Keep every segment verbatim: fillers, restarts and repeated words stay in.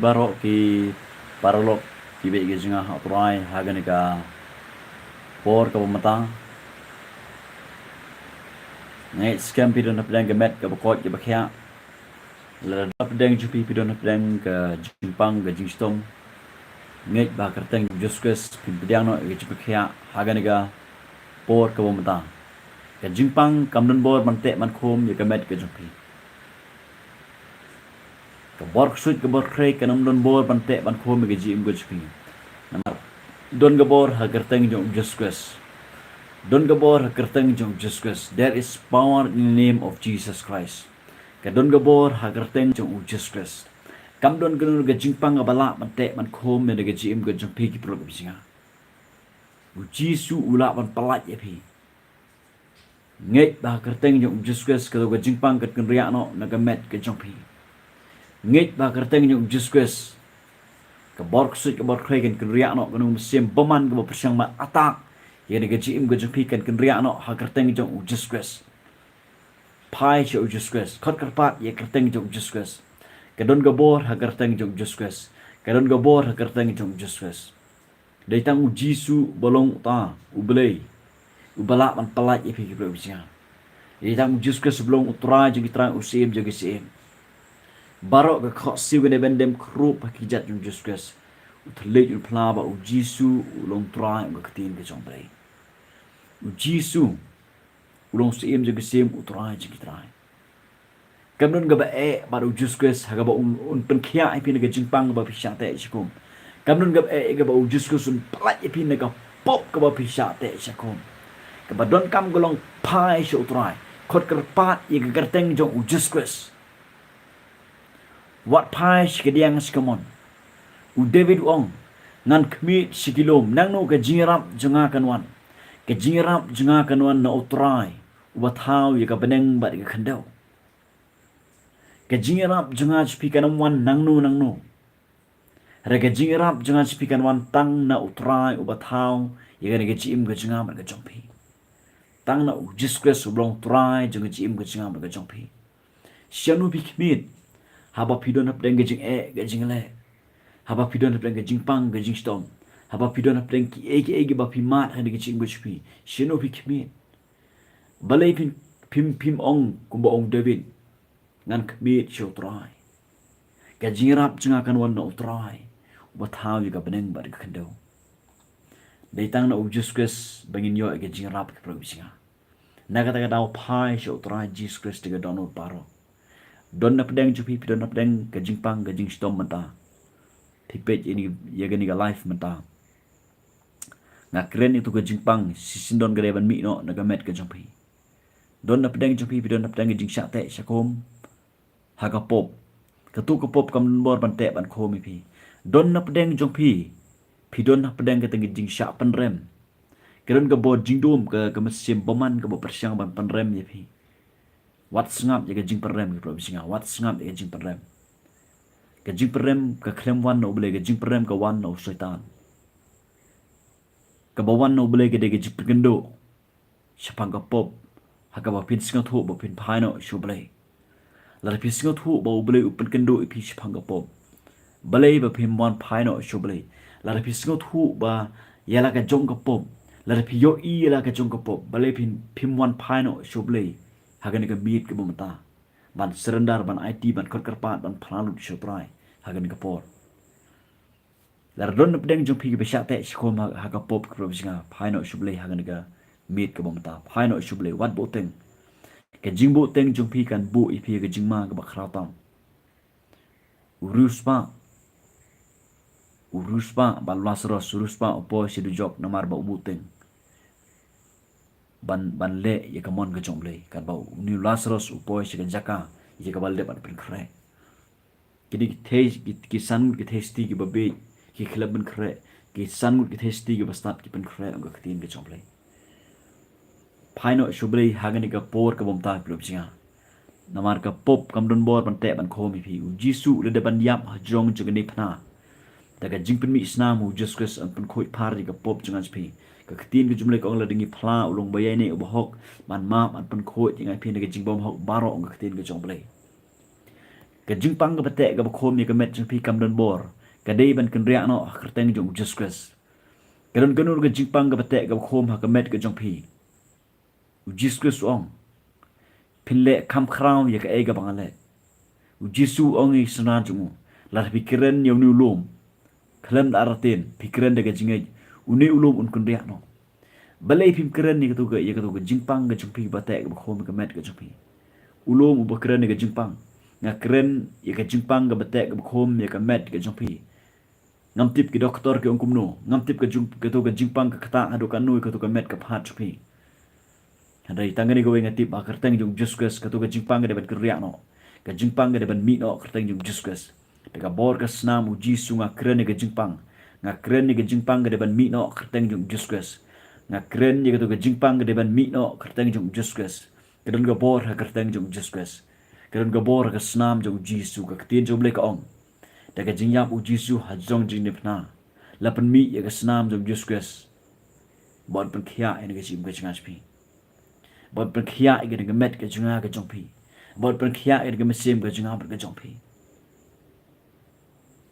Baroh ki paralok ki beh ki jingïaroh ha U Trai ha kane ka por kaba mynta. Ngeit skhem phi don hapdeng ka met kaba koit kaba khiah. Lada don hapdeng jong phi, phi don hapdeng ka jingpang ka jingshitom, ngeit ba ha ka kyrteng jong U Jisu Khrist phin pdiang noh ïa ka jingpang ha kane ka por kaba mynta. Ka jingpang kam don bor ban teh ban khum ïa ka met ka jong phi. Ka bor ksuid ka bor khrei kam don bor ban teh ban khum ïa ka jingim ka jong phi. Namar don ka bor ha ka kyrteng jong U Jisu Khrist. Don ka bor ha ka kyrteng jong U Jisu Khrist. There is power in the name of Jesus Christ. Ka don ka bor ha ka kyrteng jong U Jisu Khrist. Kam don kano kano ka jingpang kaba lah ban teh ban khum ïa ka jingim ka jong phi ki paralok ki jingïaroh. U Jisu u lah ban pyllait ïa phi. Ngeit ba ha ka kyrteng jong U Jisu Khrist kato ka jingpang kan kynriah noh na ka met ka jong phi. Ngeit ba ha ka kyrteng jong U Jisu Khrist ka bor ksuid ka bor khrei kan kynriah noh, kano ka mynsiem bymman kaba pyrshang ban attack ïa kane ka jingim ka jong phi kan kynriah noh ha ka kyrteng jong U Jisu Khrist. Phai sha U Jisu Khrist, khot kyrpad ïa ka kyrteng jong U Jisu Khrist. Ka don ka bor ha ka kyrteng jong U Jisu Khrist. Ka don ka bor ha ka kyrteng jong U Jisu Khrist. Dei tang U Jisu uba long uta U Blei uba lah ban pyllait ïa phi ki paralok ki jingïaroh. Dei tang U Jisu Khrist uba long U Trai jong ki trai, U Syiem jong ki syiem. Baroh ka khohsiew kane ban dem khrup ha ki kjat jong U Jisu Khrist. U thylliej un phla ba U Jisu u long Trai, u long ka ktien ka jong U Blei. U Jisu u long Syiem jong ki syiem, U Trai jong ki trai. Kam don kaba eh bad U Jisu Khrist ha kaba un, un pynkhiah ïa phi na ka jingpang kaba phi shah teh shah khum. Kam don kaba eh kaba U Jisu Khrist un pyllait ïa phi na ka pop kaba phi shah teh shah khum. Kaba donkam ka long phai sha U Trai, khot kyrpad ïa ka kyrteng jong U Jisu Khrist. Wat phai sha ka diang sha ka mon. U David u ong, ngan khmied sha ki lum, nangno ka jingïarap jong nga kan wan? Ka jingïarap jong nga kan wan na U Trai uba thaw ïa ka bneng bad ïa ka khyndew. Ka jingïarap jong nga sha phi kan ym wan nangno nangno. Hynrei ka jingïarap jong nga sha phi kan wan tang na U Trai uba thaw ïa kane ka jingim ka jong nga bad ka jong phi. Tang na U Jisu Khrist uba long Trai jong ka jingim ka jong nga bad ka jong phi. Shano phi khmied? Haba phi don hapdeng ka jingeh ka jingleh, haba phi don hapdeng ka jingpang ka jingshitom, haba phi don hapdeng kiei kiei kiba phi mad ha kane ka jingim ka jong phi, shano phi khmied? Balei phim, phim, phim ong kumba ong David, ngan khmied sha U Trai? Ka jingïarap jong nga kan wan na U Trai uba thaw ïa ka bneng bad ka khyndew. Dei tang na U Jisu Khrist ba ngin ïoh ïa ka jingïarap ki paralok ki jingïaroh. Na kata ka daw phai sha U Trai Jisu Khrist da ka dohnud baroh. Don na pdeng jong phi, phi don na pdeng ka jingpang ka jingshitom mynta. Phi peit ïa kane ka live mynta. Nga kren ïa kato ka jingpang, shisien don ka dei ban mih noh na ka met ka jong phi. Don na pdeng jong phi, phi don na pdeng ka jingshah teh shah khum ha ka pop. Kato ka pop kam don bor ban teh ban khum ïa phi. Don na pdeng jong phi, phi don na pdeng kata ka jingshah pynrem. Ka don ka bor jingdum, ka, ka mynsiem bymman kaba pyrshang ban pynrem ïa phi. Wat sngap ïa ka jingpynrem, ki paralok ki jingïaroh, wat sngap ïa ka jingpynrem. Ka jingpynrem ka khlem wan na U Blei, ka jingpynrem ka wan na u Soitan. Kaba wan na U Blei ka dei ka jingpynkynduh shaphang ka pop, ha kaba phin sngewthuh ba phin phai noh sha U Blei. Lada phi sngewthuh ba U Blei u pynkynduh ïa phi shaphang ka pop, balei ba phim wan phai noh sha U Blei? Lada phi sngewthuh ba ïa la ka jong ka pop, lada phi ïohi ïa la ka jong ka pop, balei phim, phim wan phai noh sha U Blei ha kane ka miet kaba mynta, ban surrender, ban aiti, ban khot kyrpad, ban phla lut sha U Trai ha kane ka por. Lada don na pdeng jong phi kiba shah teh shah khum ha, ha ka pop, ki paralok ki jingïaroh, phai noh sha U Blei ha kane ka miet kaba mynta. Phai noh sha U Blei, wat buhteng. Ka jingbuhteng jong phi kan buh ïa phi ha ka jingma kaba khraw tam. U riewspah, u riewspah bad u Lasaros, u riewspah u poi sha dujok namar ba u buhteng ban, ban leh ïa ka mon ka jong U Blei. Katba une u Lasaros u poi sha ka jaka ïa kaba la dep ban pynkhreh. Kine ki thei, ki, ki san ngut ki theisotti kiba bieit ki khlem pynkhreh, ki san ngut ki theisotti kiba stad ki pynkhreh, ong ka ktien ka jong U Blei. Phai noh sha U Blei ha kane ka por kaba mynta, ki paralok ki jingïaroh. Namar ka pop kam don bor ban teh ban khum ïa phi. U Jisu u la dep ban ïap hajrong jong kane ka phna. Da ka jingpynmih snam U Jisu Khrist un pynkhuid phar ïa ka pop jong nga jong phi. Ka ktien ka jong U Blei ka ong lada ngi phla u long ba ïaineh u bahok ban map, ban pynkhuid ïa nga ïa phi na ka jingbymhok baroh, ong ka ktien ka jong U Blei. Ka jingpang kaba teh kaba khum ïa ka met jong phi kam don bor. Ka dei ban kynriah noh ha ka kyrteng jong u Jisu Khrist. Ka don kano ka jingpang kaba teh kaba khum ha ka met ka jong phi, u Jisu Khrist u ong, phin leh kham khraw ïa kaei kaba nga leh. U Jisu u ong ïa ki synran jong u, lada phi kren ïa une u lum, khlem da artatien, phi kren da ka jingngeit, une u lum un kynriah noh. Balei phim kren ïa kato ka, ïa kato ka jingpang ka jong phi kaba teh kaba khum ha ka met ka jong phi? U lum uba kren ïa ka jingpang, nga kren ïa ka jingpang kaba teh kaba khum ïa ka met ka jong phi. Ngam tip ki doktor ki ong kumno, ngam tip ka jing, kato ka jingpang ka ktah haduh katno ïa kato ka met ka phad jong phi. Hynrei tang kane kawei nga tip, ha ka kyrteng jong u Jisu Khrist, kato ka jingpang ka dei ban kynriah noh. Ka jingpang ka dei ban mih noh ha ka kyrteng jong u Jisu Khrist. Da ka bor ka snam u Jisu nga kren ïa ka jingpang. Nga kren ïa ka jingpang ka dei ban mih noh ha ka kyrteng jong u Jisu Khrist. Nga kren ïa kato ka jingpang ka dei ban mih noh ha ka kyrteng jong u Jisu Khrist. Ka don ka bor ha ka kyrteng jong u Jisu Khrist. Ka don ka bor ha ka snam jong u Jisu. Ka ktien jong u Blei ka ong, da ka jingïap u Jisu ha jrong jingdie phna, la pynmih ïa ka snam jong u Jisu Khrist. Bad pynkhiah ïa ka jingim ka jong nga jong phi. Bad pynkhiah ïa ka met ka jong nga ka jong phi. Bad pynkhiah ïa ka mynsiem ka jong nga bad ka jong phi.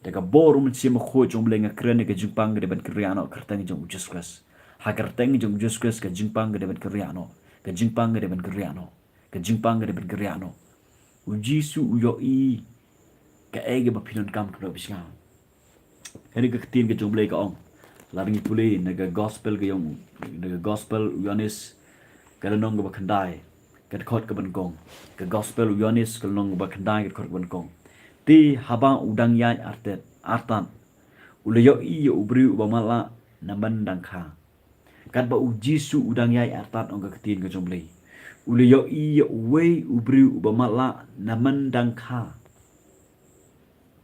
Da ka bor u Mynsiem Bakhuid jong u Blei nga kren ïa ka jingpang ka dei ban kynriah noh ha ka kyrteng jong u Jisu Khrist. Ha ka kyrteng jong u Jisu Khrist ka jingpang ka dei ban kynriah noh. Ka jingpang ka dei ban kynriah noh. Ka jingpang ka dei ban kynriah noh. U Jisu u ïohi kaei kaba phi donkam, kaba phi sngewthuh. Kane ka ktien ka jong u Blei ka ong, lada ngi pule na ka gospel ka jong, na ka gospel u Ïoannis, ka lynnong kaba khyndai, ka dkhot kaba nyngkong. Ka gospel u Ïoannis, ka lynnong kaba khyndai, ka dkhot kaba nyngkong. Te haba u dang ïaid artat, artat, u la ïohi ïa u briew uba matlah na mynta dang kha. Katba u Jisu u dang ïaid artat, ong ka ktien ka jong u Blei, u la ïohi ïa uwei u briew uba matlah na mynta dang kha.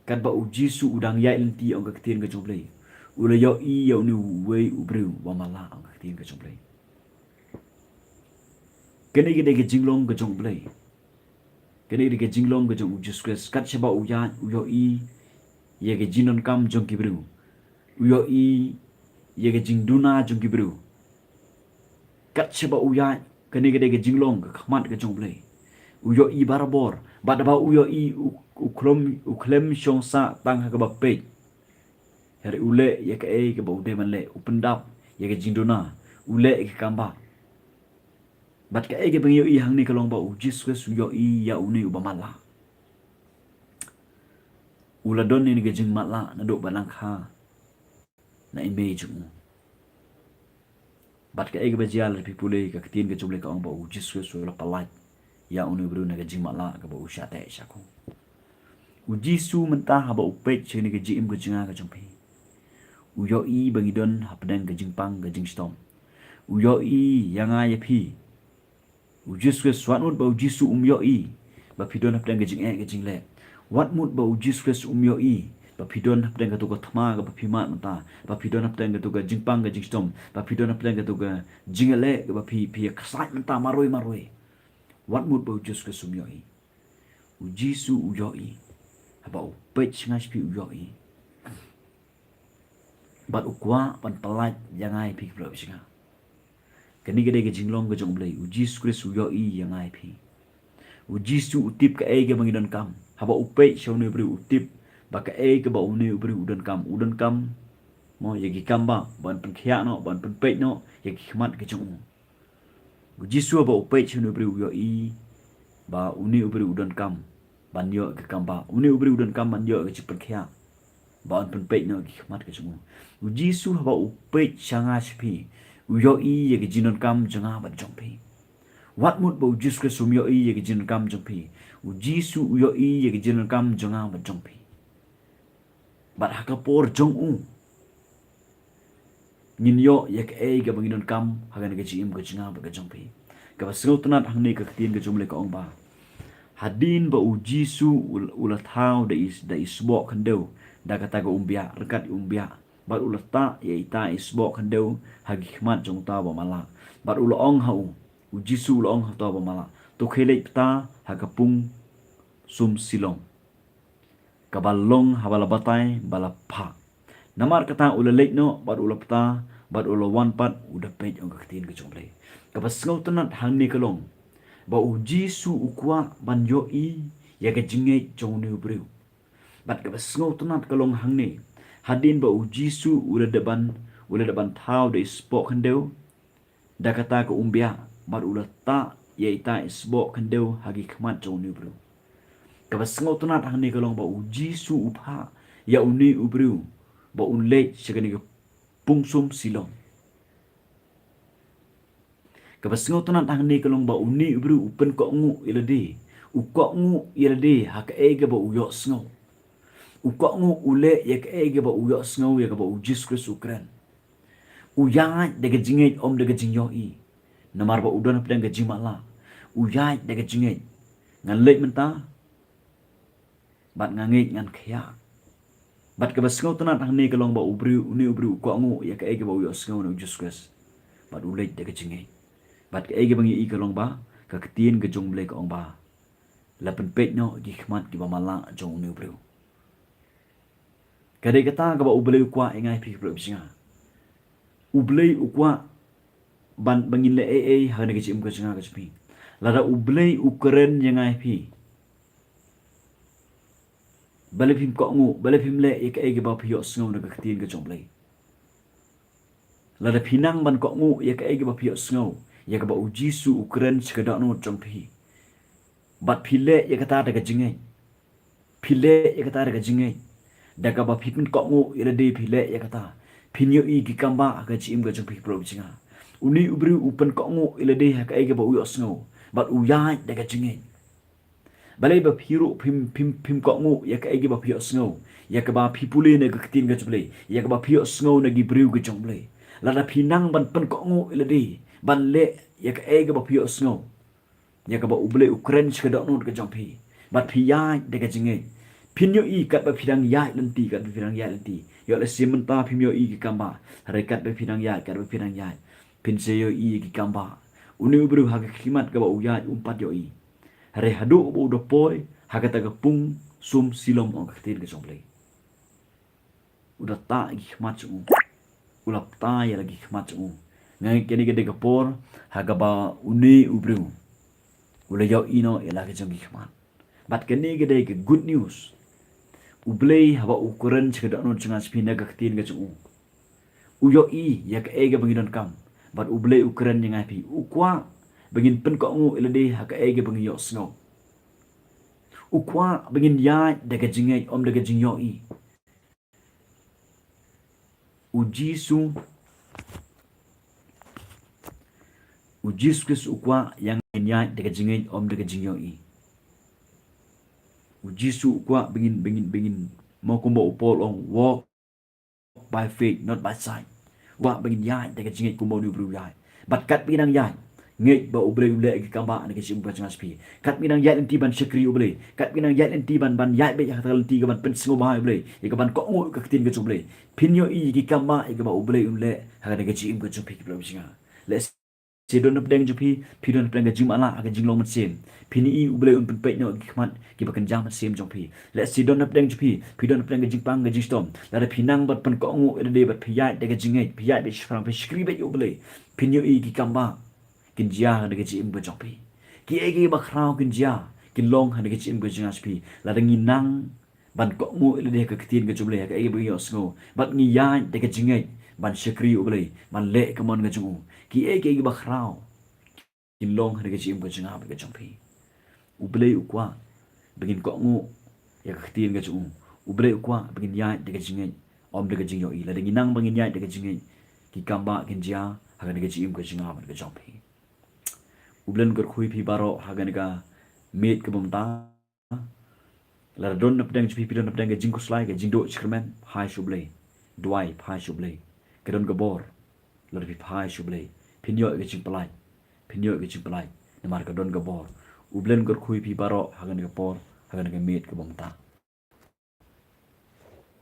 Katba u Jisu u dang ïaid lynti, ong ka ktien ka jong u Blei, u la ïohi ïa une uwei u briew uba matlah, ong ka ktien ka jong u Blei. Kane ka dei ka jinglong ka jong u Blei. Kane ka dei ka jinglong ka jong u Jisu Khrist. Kat shaba u ïaid, u ïohi ïa ka jingdonkam jong ki briew. U ïohi ïa ka jingduna jong ki briew. Kat shaba u ïaid, kane ka dei ka jinglong ka khmat ka jong u Blei. U ïohi barabor, bad haba u ïohi, u, u khlem, u khlem shong sah tang ha kaba peit. Hynrei u leh ïa kaei kaba u dei ban leh, u pyndap ïa ka jingduna, u leh ïa ka kambah. Bad kaei kaba ngi ïohi hangne ka long ba u Jisu Khrist u ïohi ïa une uba matlah. U la don ïa kane ka jingmatlah naduh ba dang kha na i mei jong u. Bad kaei kaba jia, lada phi pule, ka ktien ka jong u Blei ka ong ba u Jisu Khrist u la pyllait ïa une u briew na ka jingmatlah kaba u shah teh shah khum. U Jisu mynta haba u peit sha kane ka jingim ka jong nga ka jong phi, u ïohi ba ngi don hapdeng ka jingpang ka jingshitom. U ïohi ïa nga ïa phi. U Jisu Khrist, wat mut ba u Jisu um ïohi ba phi don hapdeng ka jingeh ka jingleh. Wat mut ba u Jisu Khrist um ïohi ba phi don hapdeng kato ka thma kaba phi mad mynta, ba phi don hapdeng kato ka jingpang ka jingshitom, ba phi don hapdeng kato ka jingïaleh kaba phi, phi ïa khlaiñ mynta marwei marwei. Wat mut ba u Jisu Khrist um ïohi. U Jisu u ïohi. Haba u peit sha nga sha phi u ïohi. Bad u kwah ban pyllait ïa nga ïa phi, ki paralok ki parajngai. Kane ka dei ka jinglong ka jong u Blei. U Jisu Khrist u ïohi ïa nga ïa phi. U Jisu u tip kaei kaba ngi donkam. Haba u peit sha une u briew u tip ba kaei kaba une u briew u donkam. U donkam, mo, ïa ki kambah ban pynkhiah noh, ban pynpeit noh ïa ki khmat ki jong u. U Jisu haba u peit sha une u briew u ïohi ba une u briew u donkam ban ïoh ïa ki kambah. Une u briew u donkam ban ïoh ïa ki jingpynkhiah ban pynpeit noh ïa ki khmat ki jong u. U Jisu haba u peit sha nga sha phi, u ïohi ïa ki jingdonkam jong nga bad jong phi. Wat mut ba u Jisu Khrist um ïohi ïa ki jingdonkam jong phi. U Jisu u ïohi ïa ki jingdonkam jong nga bad jong phi. Bad ha ka por jong u, ngin ïoh ïa kaei kaba ngi donkam ha kane ka jingim ka jong nga bad ka jong phi. Kaba sngewtynnat hangne ka ktien ka jong u Blei ka ong ba hadien ba u Jisu u, u la thaw da i, da i sboh khyndew da kata ka umbiah, ryngkat i umbiah, bad u la tah ïa ita i sboh khyndew ha ki khmat jong uta uba matlah. Bad u la ong ha u, u Jisu u la ong ha uta uba matlah, to khie leit pta ha ka pung sum Siloam, kaba long haba la batai ba la phah. Namar kata u la leit noh bad u la pta bad u la wan pat u da peit, ong ka ktien ka jong u Blei. Kaba sngewtynnat hangne ka long ba u Jisu u kwah ban ïohi ïa ka jingngeit jong une u briew. Bad kaba sngewtynnat ka long hangne, hadien ba u Jisu u la dep ban, u la dep ban thaw da i spok khyndew, da kata ka umbiah, bad u la tah ïa ita i spok khyndew ha ki khmat jong une u briew. Kaba sngewtynnat hangne ka long ba u Jisu u phah ïa une u briew ba un leit sha kane ka pungsum Silom. Kaba sngewtynnat hangne ka long ba une u briew u pynkohnguh ïa lade, u kohnguh ïa lade ha kaei kaba u ïohsngew. U kohnguh, u leh ïa kaei kaba u ïohsngew, ïa kaba u Jisu Khrist u kren. U ïaid da ka jingngeit, ym da ka jingïohi. Namar ba u don hapdeng ka jingmatlah. U ïaid da ka jingngeit. Ngan leit mynta, bad nga ngeit ngan khiah. Bad kaba sngewtynnat hangne ka long ba u briew, une u briew u kohnguh ïa kaei kaba u ïohsngew na u Jisu Khrist. Bad u leit da ka jingngeit. Bad kaei kaba ngi ïohi ka long ba ka ktien ka jong U Blei ka ong ba la pynpeit noh ki khmat kiba matlah jong une u briew. Ka dei kata kaba U Blei u kwah ïa nga ïa phi, ki paralok ba jong nga. U Blei u kwah ban, ba ngin leh ei ei ha kane ka jingim ka jong nga ka jong phi. Lada U Blei u kren ïa nga ïa phi, balei phim kohnguh, balei phim leh ïa kaei kaba phi ïohsngew na ka ktien ka jong U Blei? Lada phi nang ban kohnguh ïa kaei kaba phi ïohsngew, ïa kaba u Jisu u kren sha ka dohnud jong phi, bad phi leh ïa kata da ka jingngeit, phi leh ïa kata da ka jingngeit, da kaba phi pynkohnguh ïa lade, phi leh ïa kata, phin ïohi ki kambah ha ka jingim ka jong phi, ki paralok ba jong nga. Une u briew u pynkohnguh ïa lade ha kaei kaba u ïohsngew, bad u ïaid da ka jingngeit. Balei ba phi ruh phim, phim, phim kohnguh ïa kaei kaba phi ïohsngew, ïa kaba phi pule na ka ktien ka jong U Blei, ïa kaba phi ïohsngew na ki briew ka jong U Blei? Lada phi nang ban pynkohnguh ïa lade, ban leh ïa kaei kaba phi ïohsngew, ïa kaba U Blei u kren sha ka dohnud ka jong phi, bad phi ïaid da ka jingngeit, phin ïohi katba phi dang ïaid lynti, katba phi dang ïaid lynti. Ïoh lehse mynta phim ïohi ki kambah, hynrei katba phi dang ïaid, katba phi dang ïaid, phin sa ïohi ki kambah. Une u briew ha ka khyllipmat kaba u ïaid um pat ïohi. Hynrei haduh ba u da poi ha kata ka pungsum Silom, ong ka ktien ka jong U Blei, u da tah ïa ki khmat jong u. U la pynthikna ïa la ki khmat jong u. Nga ngeit kane ka dei ka por ha kaba une u briew u la ïohi noh ïa la ki jong ki khmat. Bad kane ka dei ka good news. U Blei haba u kren sha ka dohnud jong nga jong phi na ka ktien ka jong u, u ïohi ïa kaei kaba ngi donkam. Bad U Blei u kren ïa nga ïa phi, u kwah ba ngin pynkohnguh ïa lade ha kaei kaba ngi ïohsngew. U kwah ba ngin ïaid da ka jingngeit, ym da ka jingïohi. U Jisu, u Jisu Khrist u kwah ïa ngin ïaid da ka jingngeit, ym da ka jingïohi. U Jisu u kwah ba ngin, ba ngin, ba ngin, mo kumba u Paul u ong, walk by faith, not by sight. U kwah ba ngin ïaid da ka jingngeit kumba une u briew u ïaid. Bad katba ngi dang ïaid, ngeit ba U Blei un leh ïa ki kambah na ka jingim ka jong nga jong phi. Katba ngi dang ïaid lynti ban shakri ïa U Blei, katba ngi dang ïaid lynti ban, ban ïaid beit ha kata ka lynti kaban pynsngewbha ïa U Blei, ïa kaban kohnguh ïa ka ktien ka jong U Blei, phin ïohi ïa ki kambah ïa kaba U Blei un leh ha kata ka jingim ka jong phi, ki paralok ba jong nga. Lehse don hapdeng jong phi, phi don hapdeng ka jingmatlah ha ka jinglong mynsiem. Phin ïohi U Blei un pynpeit noh ïa ki khmat kiba kynja mynsiem jong phi. Lehse don hapdeng jong phi, phi don hapdeng ka jingpang ka jingshitom. Lada phi nang ban pynkohnguh ïa lade bad phi ïaid da ka jingngeit, phi ïaid beit shaphrang, phi shakri beit ïa U Blei, phin ïohi ki kambah kin jia ha ka jingim ka jong phi. Kiei kiei kiba khraw kin jia, kin long ha ka jingim ka jong nga jong phi, lada ngi nang ban kohnguh ïa lade ha ka ktien ka jong U Blei, ha kaei kaba ngi ïohsngew, bad ngi ïaid da ka jingngeit ban shakri ïa U Blei, ban leh ka mon ka jong u. Kiei kiei kiba khraw kin long ha ka jingim ka jong nga bad ka jong phi. U Blei u kwah ba ngin kohnguh ïa ka ktien ka jong u. U Blei u kwah ba ngin ïaid da ka jingngeit, ym da ka jingïohi. Lada ngi nang ba ngin ïaid da ka jingngeit, ki kambah kin jia ha ka jingim ka jong nga bad ka jong phi. U Blei un kyrkhu ïa phi baroh ha kane ka miet kaba mynta. Lada don hapdeng jong phi, phi don hapdeng ka jingkhuslai, ka jingduh jingkyrmen, phai sha U Blei. Duwai, phai sha U Blei. Ka don ka bor lada phi phai sha U Blei. Phin ïoh ka jingpyllait, phin ïoh ka jingpyllait, namar ka don ka bor. U Blei un kyrkhu ïa phi baroh ha kane ka por, ha kane ka miet kaba mynta.